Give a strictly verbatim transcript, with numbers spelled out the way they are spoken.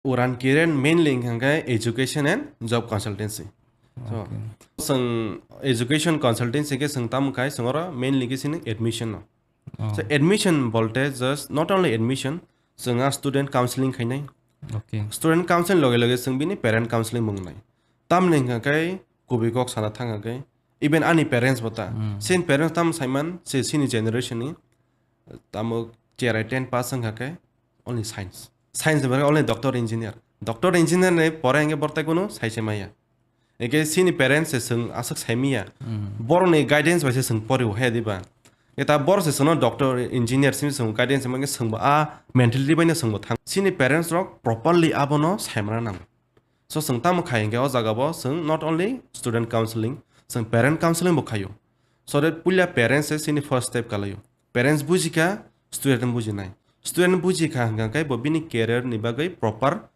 Uran Kiran mainly hwnkha khe education and job consultancy. So, Okay. Chwng education consultancy khe chwng tamo khai chwng oro mainly khe chini admission no. Oh. So admission bolte just not only admission, chwng a student counseling khainai. Okay. Student counseling loge loge chwng bini parent counseling mung nai. Tamni hwnkha khe kubui kok sana thangkha khe even ani parents bo ta. Hmm. Sin parents tam saiman se sini generation ni tamo cherai ten pass wngkha khe only science. Science ni bagwi only doctor engineer. Doctor engineer ni pore hwnkhe bortai kunu sai se maya. Eke sini parents se chwng aswk sai maya. Hmm. Borokni guidance bai se chwng pori o he diba. Eta bor se chwngno doctor engineer simi chwng guidance mangke chwngbo a mentality bai no chwngbo thang. Sini parents rok properly abono saimana nango. So chwng tamo khai hwnkhe o jaga bo chwng not only student counseling, chwng parent counseling bo khaio. So that puila parents se sini first step kalaio. Parents bujikha, student bujinai. Student bujikha hwnkha khe bo bini career ni bagwi proper